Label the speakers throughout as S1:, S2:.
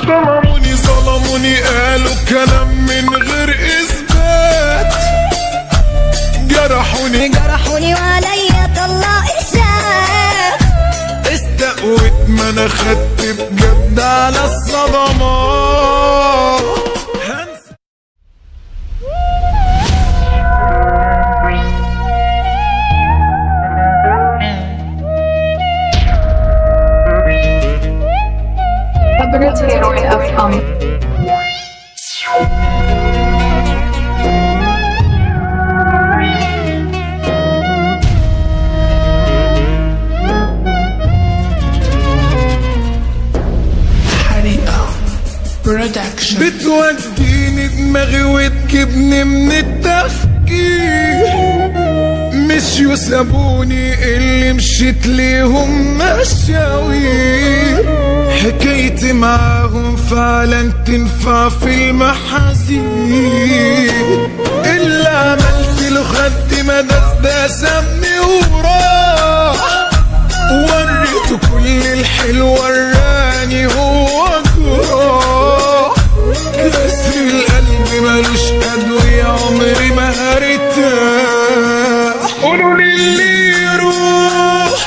S1: ظلموني ظلموني قالوا كلام من غير اثبات، جرحوني
S2: جرحوني وعليا طلع إشاعات،
S1: استقويت ما انا خدت بجد على الصدمات. بتوديني دماغي وتجيبني من التفكير، مشيوا سابوني اللي مشيت ليهم مشاوير، حكايتي معاهم فعلا تنفع في المحازين، اللي عملت له خد مدى ده سابني وراح، وريته كل الحلو وراني هو جراح، كسر القلب ملوش أدوية عمري ما هرتاح، قولوا للي يروح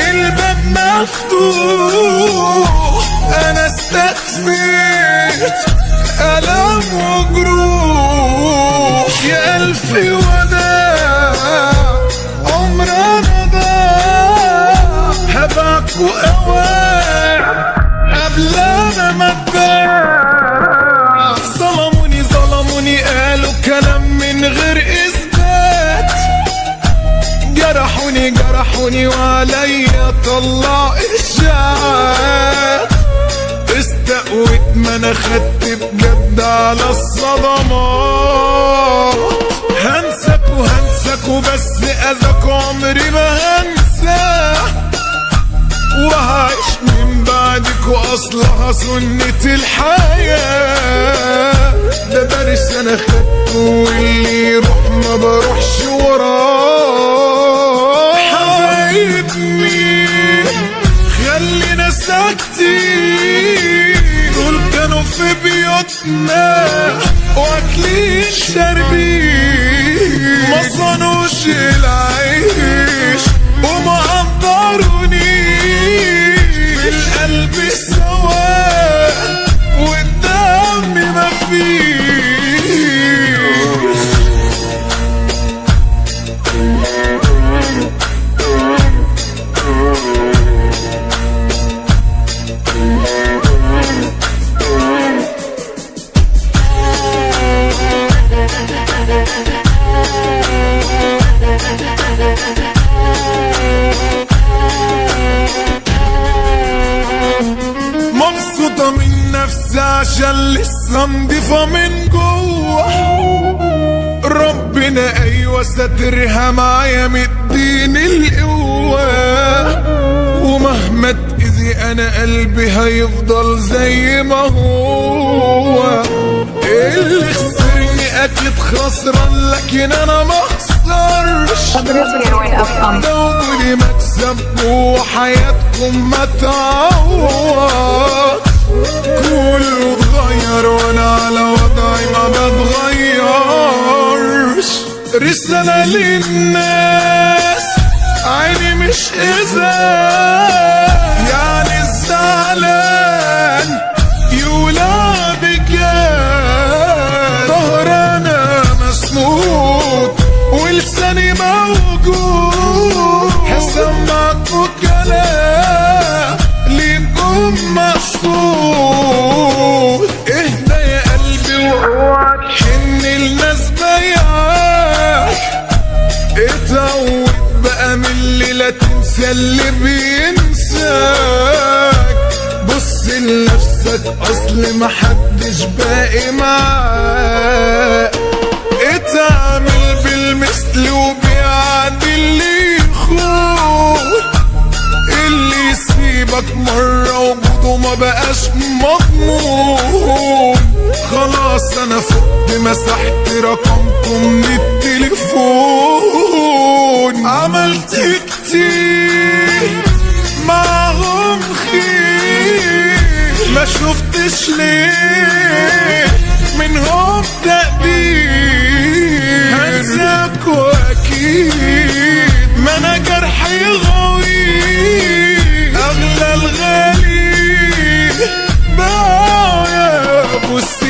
S1: الباب مفتوح، أنا استكفيت ألم وجروح، يا ألف وداع عمر أنا ضاع، هبعكوا أوان قبل أنا ما أتباع. ظلموني ظلموني قالوا كلام من غير إثبات، جرحوني جرحوني وعليا طلع إشاعات، استقويت ما أنا خدت بجد على الصدمات، هنساك وهنساك وبس أذاك عمري ما هنساه، وهعيش من بعدك وأصلها سنة الحياة، ده درس أنا خدته واللي يروح ما بروحش وراه. حبايبني خلينا ساكتين، دول كانوا في بيوتنا واكلين شاربين، ما صانوش العيش وما قدرونيش، في القلب سواد والدم مفيش. مبسوطة من نفسي عشان لسه نضيفة من جوه، ربنا ايوه ساترها معايا مديني القوة، ومهما تأذي انا قلبي هيفضل زي ما هو، اللي خسرني اكيد خسران لكن انا ما خسرش، ده وجودي مكسب جوه حياتكم ما تعوض، كله اتغير وانا على وضعي ما بتغيرش، رسالة للناس عيني مش ازاز، يعني الزعلان يولع بجاز، ظهر انا مسنود ولساني موجود، هسمعكوا كلام ليكم مقصود، اهدى يا قلبي واوعى تحن الناس بيعاك، اتعود بقى من اللي لا تنسى اللي بينساك، بص لنفسك اصل محدش باقي معاك، اتعامل بالمثل وبيعدي اللي يخون، اللي يسيبك مرة وجوده ما بقاش مضمون، خلاص انا فقت مسحت رقمكم من التليفون، عملت كتير معهم خير ما شفت خدتش ليه منهم تقدير. هنساكوا اكيد، ما انا جرحي غويط، اغلى الغالي باعوا يا ابو السيد.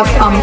S3: FM.